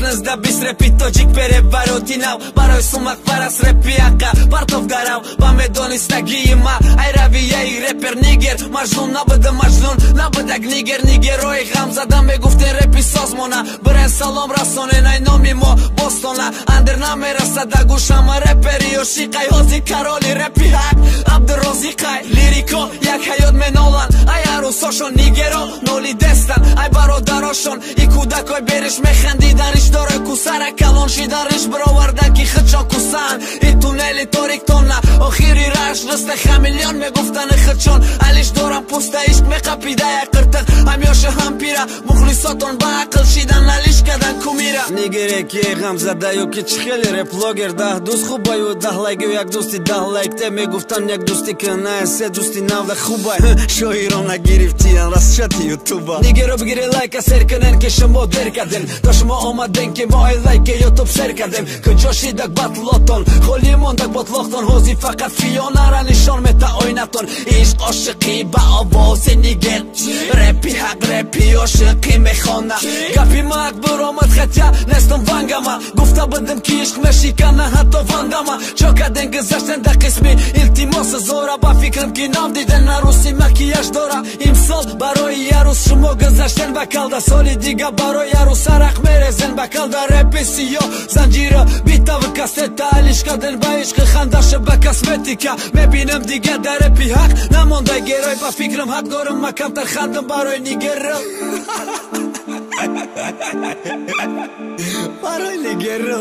Бизнес да бис репи тоҷик перевороти нав. Барои сумак парас репи ақа партов дарав. Ба медонистагии ма ай равияи репер нигер. Мажнун набуда мажнун набудак нигер. Нигерои ғамзада мегуфтен репи созмона. Бирен салом расонен ай номи мо бостона. Андер намерасада гӯшама репери ошиқай. Ҳози кароли репи ҳақ Абдурозиқай. Лирико як ҳаёт меноланд ай арӯсошон. Нигеро ноли дестан ай бародарошон. И кӯдакой бериш механдидан риш дорой кусара калон шидан риш бировардан ки худшон кусанд. И туннели ториктона охири раш росте хамелеон мегуфтани худшон. Алиш дорам пуста ишқ меқапида як қиртиқ. Ҳамёша ҳам пира мухлисотон ба ақл шидан алиш кадан кумира. Нигере ки ғамзада ё ки чӣ хеле реплогер. Даҳ дӯст хубаю даҳ лайк ё як дӯсти даҳ лайк. Те мегуфтан як дӯсти кана се дӯсти навда хубай. Шоҳиро нагирифтиян расшати ютуба. Нигеро бигире лайка сер кунен ки шумо дер кардем. То шумо омаден ки мо ай лайки ютуб сер кардем. Куҷо шидак батлотон холӣ мондак ботлоқтон. Ҳозир фақат фионара нишон мета оинатон. Ишқ ошиқӣ ба овози нигер. Репи ҳақ репи ошиқӣ мехона. Гапи мак биромад хатя нестам вангама. Гуфта будам ки ишқ мешикана ҳатто вандама. Чо карден гузаштен дар қисми илтимоси зора. Ба фикрам ки нав диден арӯси макияж дора. Имсол барои арӯс шумо гузаштен ба калда. Соли дига барои арӯс арақ мерезен ба калда. Репи сиёҳ занҷира битаву кассета. Алиш карден ба ишқи хандаша ба косметика. Мебинам дига дар репи ҳақ намонда герой. Ба фикрам ҳақ дорам ма камтар хандам барои нигеро. Барои нигеро.